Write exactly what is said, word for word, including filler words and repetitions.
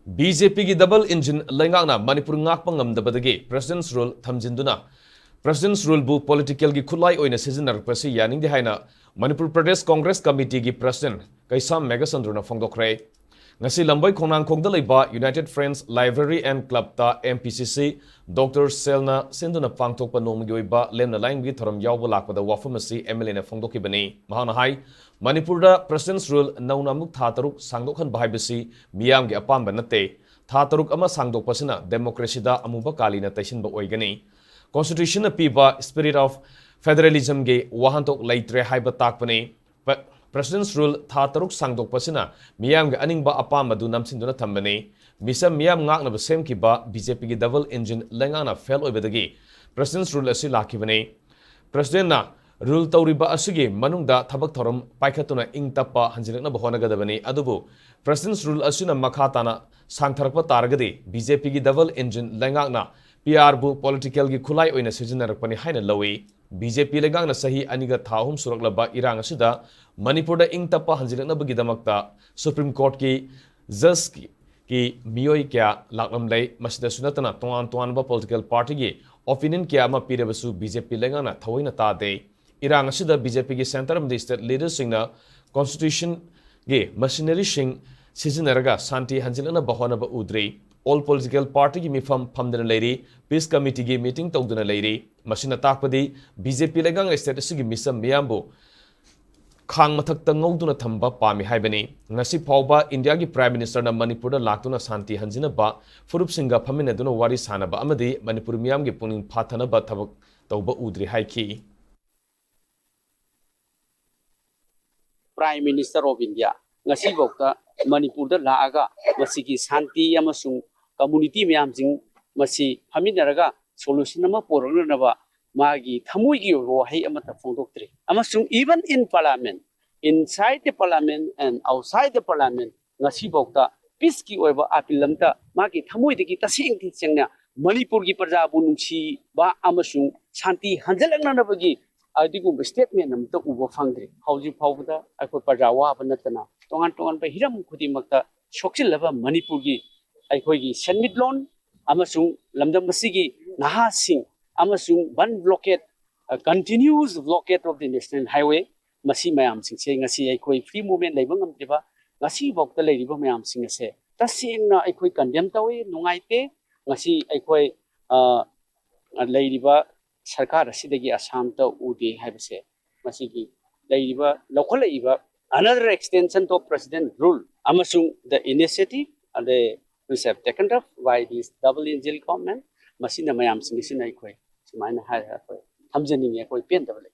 B J ꯄꯤꯒꯤ double engine ꯂꯩꯉꯥꯛꯅ Manipur ꯉꯥꯛꯄ ꯉꯝꯗꯕꯗꯒꯤ President's Rule ꯊꯝꯖꯤꯟꯗꯨꯅ President's Ruleꯕꯨ politicalꯒꯤ ꯈꯨꯠꯂꯥꯏ ꯑꯣꯏꯅ ꯁꯤꯖꯤꯟꯅꯔꯛꯄꯁꯤ ꯌꯥꯅꯤꯡꯗꯦ ꯍꯥꯏꯅ ꯃꯅꯤꯄꯨꯔ ꯄ꯭ꯔꯗꯦꯁ ꯀꯣꯡꯒ꯭ꯔꯦꯁ ꯀꯃꯤꯇꯤꯒꯤ President ꯀꯩꯁꯥꯝ ꯃꯦꯘꯆꯟꯗ꯭ꯔꯅ ꯐꯣꯡꯗꯣꯛꯈ꯭ꯔꯦ꯫ ꯉꯁꯤ ꯂꯝꯕꯣꯏ ꯈꯣꯡꯅꯥꯡꯈꯣꯡꯗ ꯂꯩꯕ United Friends Library and Clubꯇ M P C C Doctor Selꯅ ꯁꯤꯟꯗꯨꯅ ꯄꯥꯡꯊꯣꯛꯄ ꯅꯣꯡꯃꯒꯤ ꯑꯣꯏꯕ ꯂꯦꯝꯅ ꯂꯥꯏꯌꯦꯡꯕꯒꯤ ꯊꯧꯔꯝ ꯌꯥꯎꯕ ꯂꯥꯛꯄꯗ ꯋꯥꯐꯝ ꯑꯁꯤ M L Aꯅ ꯐꯣꯡꯗꯣꯛꯈꯤꯕꯅꯤ꯫ ꯃꯍꯥꯛꯅ ꯍꯥꯏ, ꯃꯅꯤꯄꯨꯔꯗ President's Rule ꯅꯧꯅ ꯑꯃꯨꯛ ꯊꯥ ꯇꯔꯨꯛ ꯁꯥꯡꯗꯣꯛꯍꯟꯕ ꯍꯥꯏꯕꯁꯤ ꯃꯤꯌꯥꯝꯒꯤ ꯑꯄꯥꯝꯕ ꯅꯠꯇꯦ꯫ ꯊꯥ ꯇꯔꯨꯛ ꯑꯃ ꯁꯥꯡꯗꯣꯛꯄꯁꯤꯅ democracyꯗ ꯑꯃꯨꯕ ꯀꯥꯂꯤꯅ ꯇꯩꯁꯤꯟꯕ ꯑꯣꯏꯒꯅꯤ꯫ Constitutionꯅ ꯄꯤꯕ spirit of federalismꯒꯤ ꯋꯥꯍꯟꯊꯣꯛ ꯂꯩꯇ꯭ꯔꯦ ꯍꯥꯏꯕ ꯇꯥꯛꯄꯅꯤ꯫ ꯄ-, President's Rule ꯊꯥ ꯇꯔꯨꯛ ꯁꯥꯡꯗꯣꯛꯄꯁꯤꯅ ꯃꯤꯌꯥꯝꯒꯤ ꯑꯅꯤꯡꯕ ꯑꯄꯥꯝꯕꯗꯨ ꯅꯝꯁꯤꯟꯗꯨꯅ ꯊꯝꯕꯅꯤ꯫ ꯃꯤꯆꯝ ꯃꯤꯌꯥꯝ ꯉꯥꯛꯅꯕ ꯁꯦꯝꯈꯤꯕ B J Pꯒꯤ double engine ꯂꯩꯉꯥꯛꯅ fail ꯑꯣꯏꯕꯗꯒꯤ President's Rule ꯑꯁꯤ ꯂꯥꯛꯈꯤꯕꯅꯤ꯫ Presidentꯅ rule ꯇꯧꯔꯤꯕ ꯑꯁꯤꯒꯤ ꯃꯅꯨꯡꯗ ꯊꯕꯛ ꯊꯧꯔꯝ ꯄꯥꯏꯈꯠꯇꯨꯅ ꯏꯪ ꯇꯞꯄ ꯍꯟꯖꯤꯜꯂꯛꯅꯕ ꯍꯣꯠꯅꯒꯗꯕꯅꯤ꯫ ꯑꯗꯨꯕꯨ President's Rule ꯑꯁꯤꯅ ꯃꯈꯥ ꯇꯥꯅ ꯁꯥꯡꯊꯔꯛꯄ ꯇꯥꯔꯒꯗꯤ B J Pꯒꯤ double engine ꯂꯩꯉꯥꯛꯅ P Rꯕꯨ politicalꯒꯤ ꯈꯨꯠꯂꯥꯏ ꯑꯣꯏꯅ ꯁꯤꯖꯤꯟꯅꯔꯛꯄꯅꯤ ꯍꯥꯏꯅ ꯂꯧꯏ꯫ B J P ꯂꯩꯉꯥꯛꯅ ꯆꯍꯤ ꯑꯅꯤꯒ ꯊꯥ ꯑꯍꯨꯝ ꯁꯨꯔꯛꯂꯕ ꯏꯔꯥꯡ ꯑꯁꯤꯗ ꯃꯅꯤꯄꯨꯔꯗ ꯏꯪ ꯇꯞꯄ ꯍꯟꯖꯤꯜꯂꯛꯅꯕꯒꯤꯗꯃꯛꯇ Supreme Courtꯀꯤ judgeꯀꯤ ꯃꯤꯑꯣꯏ ꯀꯌꯥ ꯂꯥꯛꯂꯝꯂꯦ꯫ ꯃꯁꯤꯗꯁꯨ ꯅꯠꯇꯅ ꯇꯣꯉꯥꯟ ꯇꯣꯉꯥꯟꯕ political partyꯒꯤ opinion ꯀꯌꯥ ꯑꯃ ꯄꯤꯔꯕꯁꯨ B J P ꯂꯩꯉꯥꯛꯅ ꯊꯑꯣꯏꯅ ꯇꯥꯗꯦ꯫ ꯏꯔꯥꯡ ꯑꯁꯤꯗ B J Pꯒꯤ centre ꯑꯃꯗꯤ state leaderꯁꯤꯡꯅ Constitutionꯒꯤ machineryꯁꯤꯡ ꯁꯤꯖꯤꯟꯅꯔꯒ ꯁꯥꯟꯇꯤ ꯍꯟꯖꯤꯜꯂꯛꯅꯕ ꯍꯣꯠꯅꯕ ꯎꯗ꯭ꯔꯤ꯫ All political partyꯒꯤ ꯃꯤꯐꯝ ꯐꯝꯗꯅ ꯂꯩꯔꯤ, peace committeeꯒꯤ meeting ꯇꯧꯗꯨꯅ ꯂꯩꯔꯤ꯫ ꯃꯁꯤꯅ ꯇꯥꯛꯄꯗꯤ B J P ꯂꯩꯉꯥꯛꯅ state ꯑꯁꯤꯒꯤ ꯃꯤꯆꯝ ꯃꯤꯌꯥꯝꯕꯨ ꯈꯥꯡ ꯃꯊꯛꯇ ꯉꯧꯗꯨꯅ ꯊꯝꯕ ꯄꯥꯝꯃꯤ ꯍꯥꯏꯕꯅꯤ꯫ ꯉꯁꯤ ꯐꯥꯎꯕ ꯏꯟꯗꯤꯌꯥꯒꯤ Prime Ministerꯅ ꯃꯅꯤꯄꯨꯔꯗ ꯂꯥꯛꯇꯨꯅ ꯁꯥꯟꯇꯤ ꯍꯟꯖꯤꯟꯅꯕ, ꯐꯨꯔꯨꯞꯁꯤꯡꯒ ꯐꯝꯃꯤꯟꯅꯗꯨꯅ ꯋꯥꯔꯤ ꯁꯥꯅꯕ ꯑꯃꯗꯤ ꯃꯅꯤꯄꯨꯔ ꯃꯤꯌꯥꯝꯒꯤ ꯄꯨꯛꯅꯤꯡ ꯐꯥꯊꯅꯕ ꯊꯕꯛ ꯇꯧꯕ ꯎꯗ꯭ꯔꯤ ꯍꯥꯏꯈꯤ꯫ Prime Minister of India ꯉꯁꯤꯐꯥꯎꯗ ꯃꯅꯤꯄꯨꯔꯗ ꯂꯥꯛꯑꯒ ꯃꯁꯤꯒꯤ ꯁꯥꯟꯇꯤ ꯑꯃꯁꯨꯡ community ꯃꯌꯥꯝꯁꯤꯡ ꯃꯁꯤ ꯐꯝꯃꯤꯟꯅꯔꯒ solution ꯑꯃ ꯄꯨꯔꯛꯅꯅꯕ ꯃꯥꯒꯤ ꯊꯃꯣꯏꯒꯤ ꯑꯣꯏꯕ ꯋꯥꯍꯩ ꯑꯃꯠꯇ ꯐꯣꯡꯗꯣꯛꯇ꯭ꯔꯤ꯫ ꯑꯃꯁꯨꯡ even in parliament, inside the parliament and outside the parliament, ꯉꯁꯤꯐꯥꯎꯗ peaceꯀꯤ ꯑꯣꯏꯕ appeal ꯑꯃꯠꯇ ꯃꯥꯒꯤ ꯊꯃꯣꯏꯗꯒꯤ ꯇꯁꯦꯡ ꯇꯁꯦꯡꯅ ꯃꯅꯤꯄꯨꯔꯒꯤ ꯄ꯭ꯔꯖꯥꯕꯨ ꯅꯨꯡꯁꯤꯕ ꯑꯃꯁꯨꯡ ꯁꯥꯟꯇꯤ ꯍꯟꯖꯤꯜꯂꯛꯅꯅꯕꯒꯤ ꯑꯗꯨꯒꯨꯝꯕ statement ꯑꯃꯠꯇ ꯎꯕ ꯐꯪꯗ꯭ꯔꯤ꯫ ꯍꯧꯖꯤꯛ ꯐꯥꯎꯕꯗ ꯑꯩꯈꯣꯏ ꯄ꯭ꯔꯖꯥ ꯋꯥꯕ ꯅꯠꯇꯅ ꯇꯣꯉꯥꯟ ꯇꯣꯉꯥꯟꯕ ꯍꯤꯔꯝ ꯈꯨꯗꯤꯡꯃꯛꯇ ꯁꯣꯛꯆꯤꯜꯂꯕ ꯃꯅꯤꯄꯨꯔꯒꯤ ꯑꯩꯈꯣꯏꯒꯤ ꯁꯦꯟꯃꯤꯠꯂꯣꯟ ꯑꯃꯁꯨꯡ ꯂꯝꯗꯝ ꯑꯁꯤꯒꯤ ꯅꯍꯥꯁꯤꯡ ꯑꯃꯁꯨꯡ ꯕꯟ blockade, continuous blockade of the national highway, ꯃꯁꯤ ꯃꯌꯥꯝꯁꯤꯡꯁꯦ ꯉꯁꯤ ꯑꯩꯈꯣꯏ ꯐ꯭ꯔꯤ ꯃꯨꯚꯃꯦꯟ ꯂꯩꯕ ꯉꯝꯗ꯭ꯔꯤꯕ, ꯉꯁꯤꯐꯥꯎꯗ ꯂꯩꯔꯤꯕ ꯃꯌꯥꯝꯁꯤꯡ ꯑꯁꯦ ꯇꯁꯦꯡꯅ ꯑꯩꯈꯣꯏ ꯀꯟꯗꯦꯝ ꯇꯧꯏ, ꯅꯨꯡꯉꯥꯏꯇꯦ꯫ ꯉꯁꯤ ꯑꯩꯈꯣꯏ ꯂꯩꯔꯤꯕ ꯁꯔꯀꯥꯔ ꯑꯁꯤꯗꯒꯤ ꯑꯁꯥꯝꯇ ꯎꯗꯦ ꯍꯥꯏꯕꯁꯦ, ꯃꯁꯤꯒꯤ ꯂꯩꯔꯤꯕ, ꯂꯧꯈꯠꯂꯛꯏꯕ another extension of president rule ꯑꯃꯁꯨꯡ the initiative, the, which have taken up by this double engine government, ꯃꯁꯤꯅ ꯃꯌꯥꯝꯁꯤꯡ ꯑꯁꯤꯅ ꯑꯩꯈꯣꯏ ꯁꯨꯃꯥꯏꯅ ꯍꯥꯏꯔꯒ ꯑꯩꯈꯣꯏ ꯊꯝꯖꯅꯤꯡꯉꯤ, ꯑꯩꯈꯣꯏ ꯄꯦꯟꯗꯕ ꯂꯩ꯫